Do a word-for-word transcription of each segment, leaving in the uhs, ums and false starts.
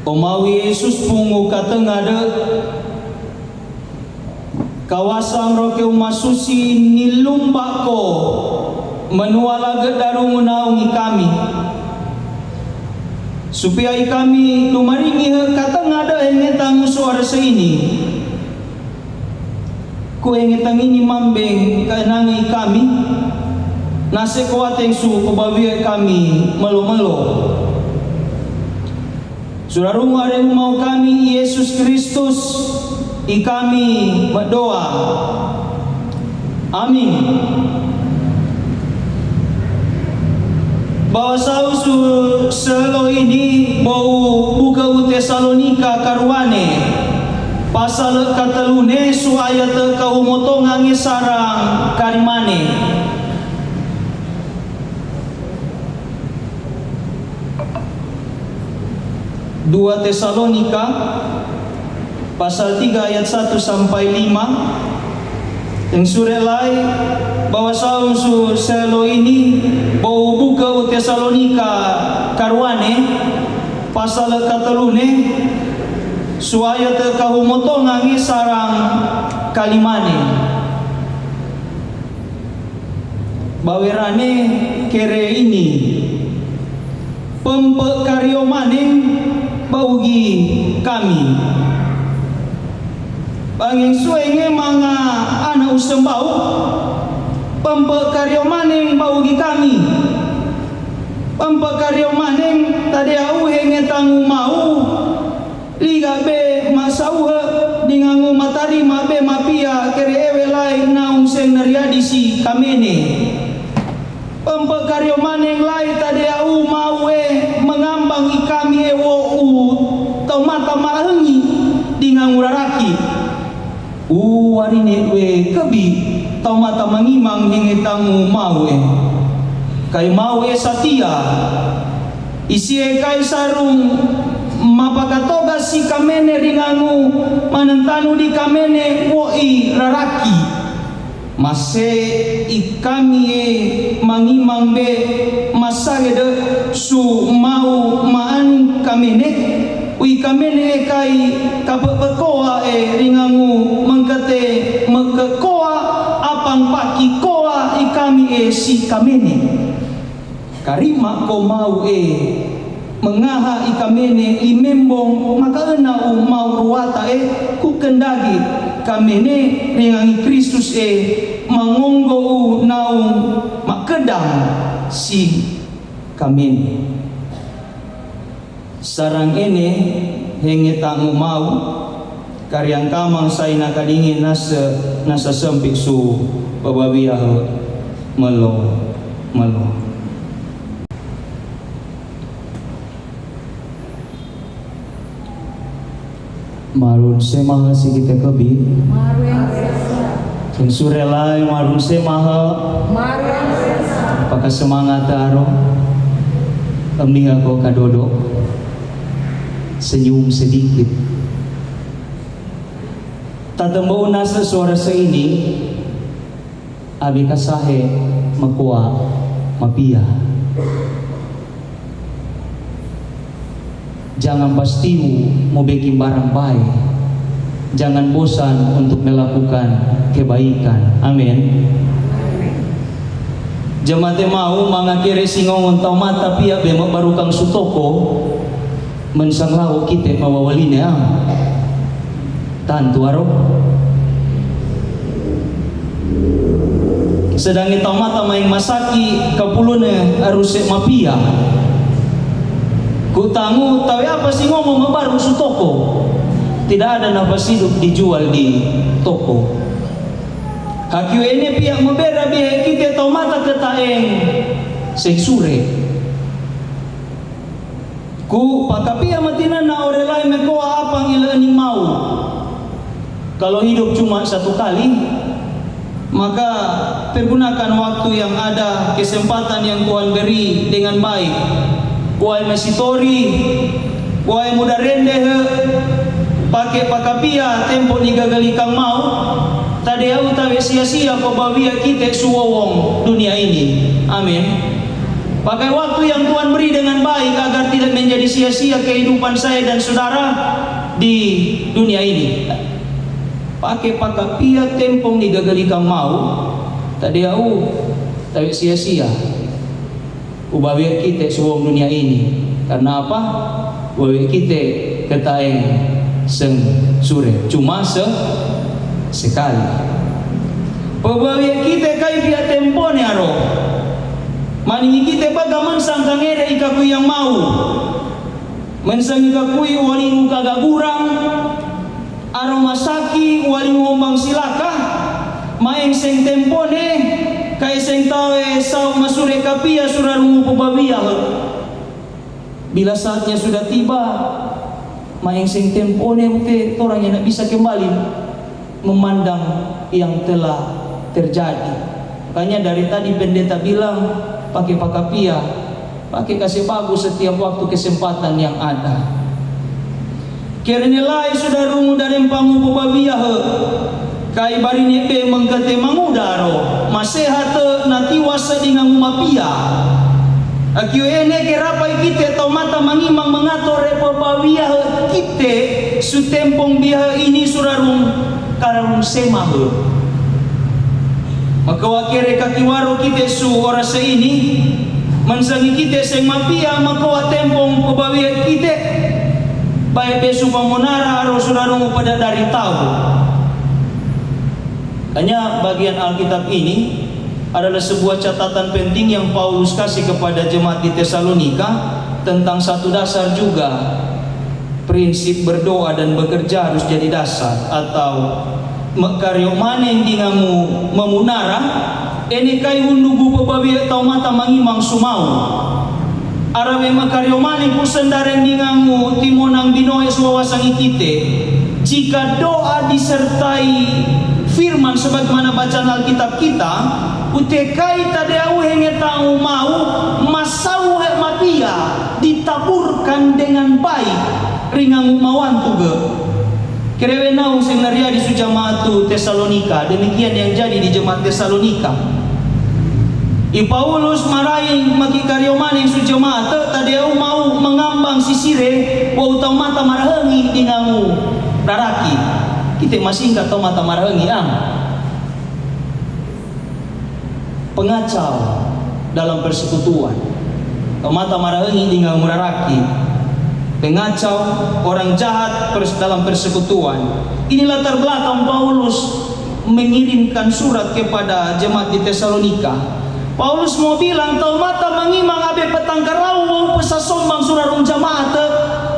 Ko mau Yesus pungu katengade, kawasam roke umasusi nilumba ko menua lage darungu naungi kami. Supaya ikami lumaringi he katengade henge tangu suara seini. Ku henge tangini mambeng kaenangi kami, nase ko ateng su ko bawia kami melo-melo. Surarungu areng mau kami Yesus Kristus, ikami medoa. Amin. Bawasau su selo ini bou buka u Tesalonika karuane, pasal katelune su ayat kahumotongange sarang kalimane. Dua Tesalonika pasal tiga ayat satu sampai lima. Yang sure lai, bawasau su selo ini bou buka u Tesalonika karuane, pasal katelune, su ayat kahumotongange sarang kalimane. Bawerane kere ini, pempe kariomaneng baugi kami. Bangeng suenge manga ana usembau, pempe kariomaneng baugi kami. Pempe kariomaneng tadea uhenge tangu mau, liga be masauhe, dingangu matarima be mapia kere ewe lai naung seng nariadi si kamene. Pempe kariomaneng lai tadea u mau e mengambang ikami e wo u taumata mahengi dingangu raraki. U warine we kebi taumata mangimang henge tangu mau e. Kai mau e satia. Isie kai sarung mapakatoga si kamene ringangu manentanu di kamene woi raraki. Mase ikami e mangimang be masagede su mau maanu kamene. Ui kamene e kai kapepekoa e ringangu mengkete mekekoa apang pakikoa ikami e si kamene. Karima ko mau e mengaha ikamene imembong makaena u mau ruata e kukendagi kamene ringangi Kristus e mangonggo u naung makedang si kamene. Sarang ene henge tangu mau, kariang kamang sai nakadingi nasa, nasa sempit su bababia melo-melo. Marun semaha si kite kebi. Marun semaha. Sing sure lai marun semaha. Marun semaha. Pakasemangat aro. Emni ako kadodo. Senyum sedikit. Tatembou nasa suara seini. Abi kasahe makoa mapia. Jangan pastiu mo bekin barang bae. Jangan bosan untuk melakukan kebaikan. Amin. Jemate mau mangakere singongon taumata pia be mabarukang sutoko. Mensang lau kite mawawaline am. Tantu aro. Sedange taumata maeng masaki kapulune aruse mapia. Kutangu tawe apa singongo mabaru sutoko. Tidak ada nafas hidup dijual di toko. Hakiu ene pia mabera bihe kite taumata ketaeng seng sure. Ku pakapia matinana ore lai mekoa apang ile ni mau. Kalau hidup cuma satu kali, maka pergunakan waktu yang ada, kesempatan yang Tuhan beri dengan baik. Kuai mesitori, kuai muda rende he, pake pakapia tempo ni gagalikang mau, tade au tawe sia-sia ko bawia kite suwowong dunia ini. Amin. Pakai waktu yang Tuhan beri dengan baik agar tidak menjadi sia-sia kehidupan saya dan saudara di dunia ini. Pake pakapia tempong ni gagal ikang mau, tadeu au tawe sia-sia. Ubawe kite suang dunia ini. Karena apa? Ubawe kite ketaeng seng sure. Cuma se sekali. Ubawe kite kai pia tempone aro. Maningi kite baga mensang kangere ikakui yang mau. Mensang ikakui walingu kagagurang. Aro masaki walingu hombang silaka, maeng seng tempone, kai seng tawe sau masure kapia surarungu pababia he. Bila saatnya sudah tiba, maeng seng tempone, ute torang yang ndak bisa kembali memandang yang telah terjadi. Makanya dari tadi pendeta bilang, pake pakapia, pake kase bagus setiap waktu kesempatan yang ada. Kerene lai sudarungu darempangu pababia he, kai barine be mengkete manguda aro, maseha te natiwa sedingangu mapia. Akiu ene kerapai kite tau mata mangimang mengator re pababia he kite, su tempong bia he ini surarung kararung sema he. Maka wakere kakiwaro kite su ora se ini, mansangi kite seng mapia, maka wa tempong pababia kite, bae be su pamonara aro surarungu pada dari tau. Hanya bagian Alkitab ini adalah sebuah catatan penting yang Paulus kasih kepada jemaat di Tesalonika tentang satu dasar juga, prinsip berdoa dan bekerja harus jadi dasar, atau makario maneng dingangu mamunara, ene kai hundugu pababia tau mata mangimang sumau. Arawe makario maneng ku sendareng dingangu timonang binoe suawasangi kite. Jika doa disertai firman sebagaimana bacaan Alkitab kita, ute kai tadeu au henge tau mau, masau he mapia, ditaburkan dengan baik ringangu mawantu ge. Kerewe naung seng nariadi su jamaat tu Tesalonika, demikian yang jadi di jemaat Tesalonika. I Paulus marai makikario maneng su jamaat, tadeu au mau mangambang sisire, wau tau mata marahengi dingangu raraki. Kite masingka tau mata marahengi, ah. Pengacau dalam persekutuan. Tau mata marahengi dingangu raraki. Pengacau, orang jahat pers-, dalam persekutuan. Ini latar belakang Paulus mengirimkan surat kepada jemaat di Tesalonika. Paulus mau bilang, tau mata mangimang abe patangkarau wau pesasombang surarung jamaat,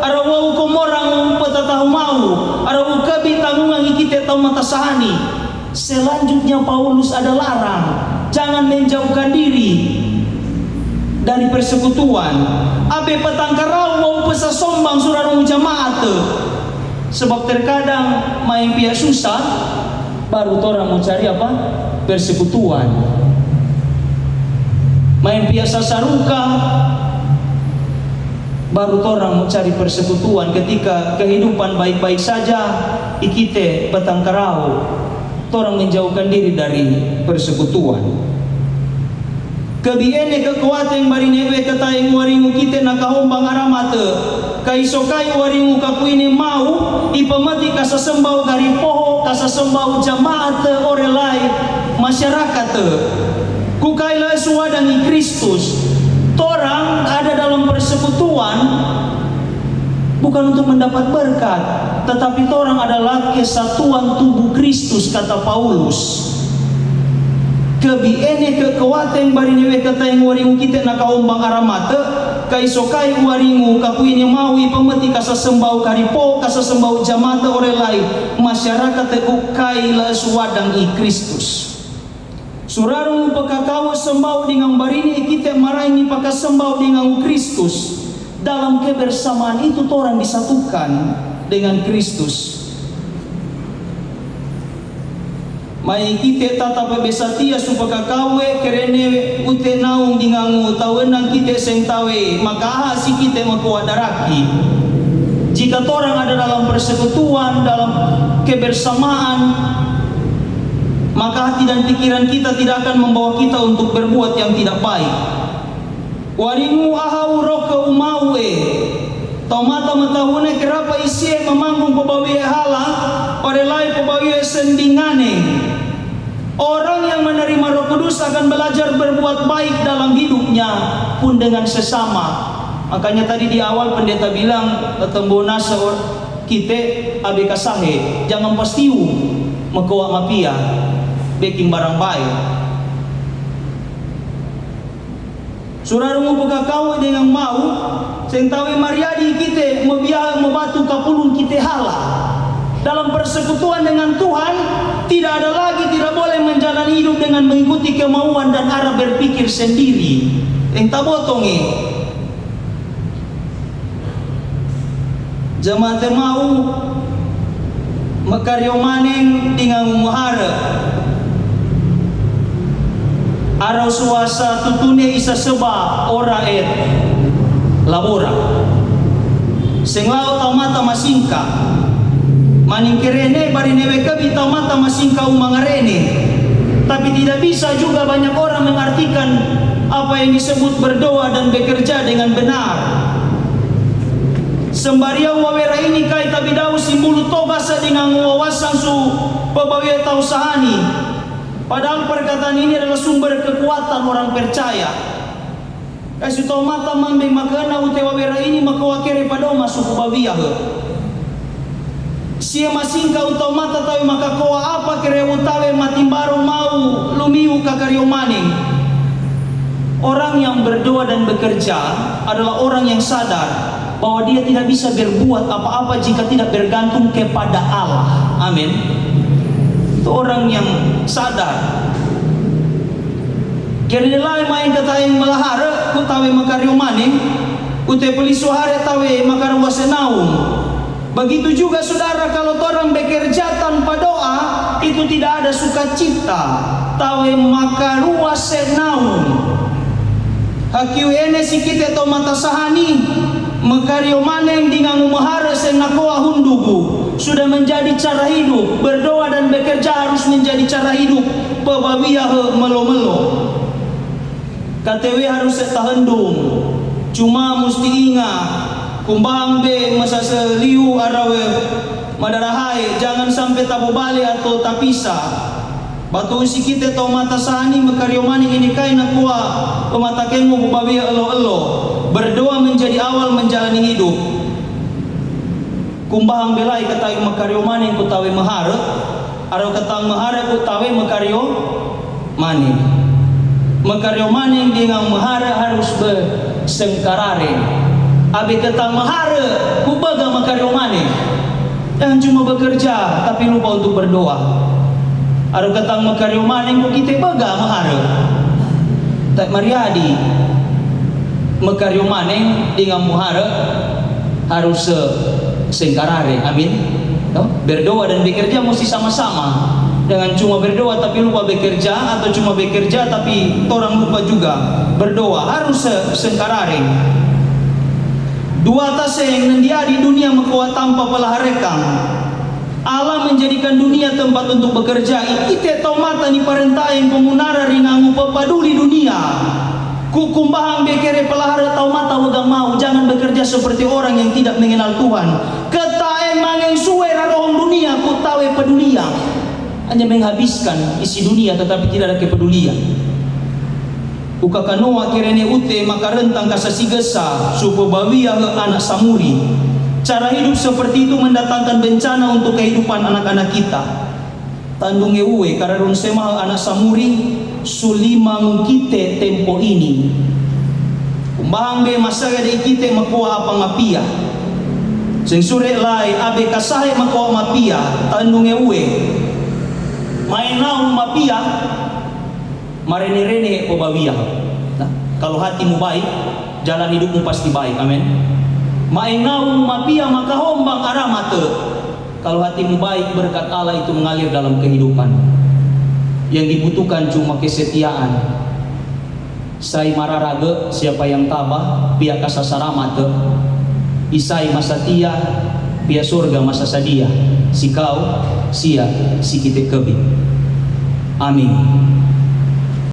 ara wau komorang wau petatahu mau, ara wau kebi tangungan ikite tau mata sahani. Selanjutnya Paulus ada larang, jangan menjauhkan diri dari persekutuan. Abe patangkarau wau pesasombang surarung jamaat. Sebab terkadang main pia susah, baru torang mau cari apa? Persekutuan. Main pia sasaruka, baru torang mau cari persekutuan. Ketika kehidupan baik-baik saja, ikite patangkarau. Torang menjauhkan diri dari persekutuan. Kebi ene kekuatan barine be ketaeng waringu kite nakahombang aramate. Kaiso kai waringu kakuine mau, ipamati kasasembau garipoho, kasasembau jamaat ore lai, masyarakat. Ku kai la suadang i Kristus. Torang ada dalam persekutuan, bukan untuk mendapat berkat, tetapi torang adalah kesatuan tubuh Kristus, kata Paulus. Kebi ene kekuatan barine be ketaeng waringu kite nakahombang aramate, kaiso kai waringu kakuine mau ipamati kasasembau karipoho, kasasembau jamaat ore lai, masyarakat ku kai la suadang i Kristus. Surarungu pakakawe sembau dingangu barine kite marai ni pakasembau dingangu Kristus. Dalam kebersamaan itu torang disatukan dengan Kristus. Mai kite tatap be satia su pakakawe, kerene ute naung dingangu tau enang kite seng tawe makaha si kite makoa daraki. Jika torang ada dalam persekutuan, dalam kebersamaan, maka hati dan pikiran kita tidak akan membawa kita untuk berbuat yang tidak baik. Waringu aha u roke umau e. Taumata matahune kerapa isie mamanggung pabawia hala, ore lai pabawia sendingane. Orang yang menerima Roh Kudus akan belajar berbuat baik dalam hidupnya pun dengan sesama. Makanya tadi di awal pendeta bilang, "Tetembo nasa or-, kite abe kasahe, jangan pastiu makoa mapia, bekin barang bae." Sudara, mau pekakau dengan mau, seng tawe mariadi kite, mebia, mebatu kapulung kite hala. Dalam persekutuan dengan Tuhan, tidak ada lagi, tidak boleh menjalani hidup dengan mengikuti kemauan dan arah berpikir sendiri. Seng tabotong e. Jemaat e mau, makario maneng dengan umahara. Arau suasa tutune isa seba ora et labora. Seng lao taumata masingka. Maningkerene bari newe kebi taumata masingka umangarene. Tapi tidak bisa juga banyak orang mengartikan apa yang disebut berdoa dan bekerja dengan benar. Sembariau wawera ini kai tabidau simbulu toga sedingang wawasan su pabawia tau sahani. Padahal perkataan ini adalah sumber kekuatan orang percaya. Kai su taumata mambe makena ute wawera ini makoa kere padoma su pabawia he. Sie masingka u taumata tawe makakoa apa kere utawe matimbaro mau lumiu kakario maneng. Orang yang berdoa dan bekerja adalah orang yang sadar bahwa dia tidak bisa berbuat apa-apa jika tidak bergantung kepada Allah. Amin. Itu orang yang sadar. Kere lai maeng kataeng malahare, ku tawe makario maneng, ku te peliso hare tawe makarua senaung. Begitu juga, saudara, kalau torang bekerja tanpa doa, itu tidak ada sukacita. Tawe makarua senaung. Hakiu ene si kite taumata sahani, makario maneng dingan umahare seng nakoa hundugu. Sudah menjadi cara hidup. Berdoa dan bekerja harus menjadi cara hidup. Pababia he melo-melo. Katewe harus se tahendung. Cuma musti inga, kumbahang be masa seliu arawe madarahae, jangan sampe tabobale atau tapisa. Batu usi kite taumata sahani makario maneng ini kai nakoa pemata kemo bubabia elo-elo. Berdoa menjadi awal menjalani hidup. Kumbahang belai ketawi makario maneng ku tawe mahare, arau ketang mahare ku tawe makario maneng. Makario maneng dingan mahare harus besengkarare. Abe ketang mahare ku bega makario maneng. Jangan cuma bekerja tapi lupa untuk berdoa. Arau ketang makario maneng ku kite bega mahare. Tak mariadi makario maneng dingan mahare harus se-, sengkarare. Amin. No? Berdoa dan bekerja mesti sama-sama. Jangan cuma berdoa tapi lupa bekerja, atau cuma bekerja tapi torang lupa juga berdoa. Harus se-, sengkarare. Dua taseng nandia di dunia makoa tampa palaharekang. Allah menjadikan dunia tempat untuk bekerja. I kite taumata ni parentaeng pemunara ringangu pepaduli dunia. Ku kumbahang be kere palahara taumata wagang mau, jangan bekerja seperti orang yang tidak mengenal Tuhan. Ketaeng mangen sue rarohong dunia ku tawe pedulia. Hanya menghabiskan isi dunia tetapi tidak ada kepedulian. Ukakanoa kerene ute makarentang kasasigesa, supo bawia he anak samuri. Cara hidup seperti itu mendatangkan bencana untuk kehidupan anak-anak kita. Tandunge ue, kararun semahe anak samuri, sulimangu kite tempo ini. Kumbahang be masagade kite makoa apa mapia. Seng sure lai abe kasahe makoa mapia, tandunge ue. Maenau mapia, marene-rene pobawia. Nah, kalau hatimu baik, jalan hidupmu pasti baik. Amin. Maenau mapia makahombang aramate. Kalau hatimu baik, berkat Allah itu mengalir dalam kehidupan. Yang dibutuhkan cuma kesetiaan. Sai mararage, siapa yang tabah, pia kasasaramat. Isai masatia, pia sorga masasadia. Si kau, sia, si kite kebi. Amin.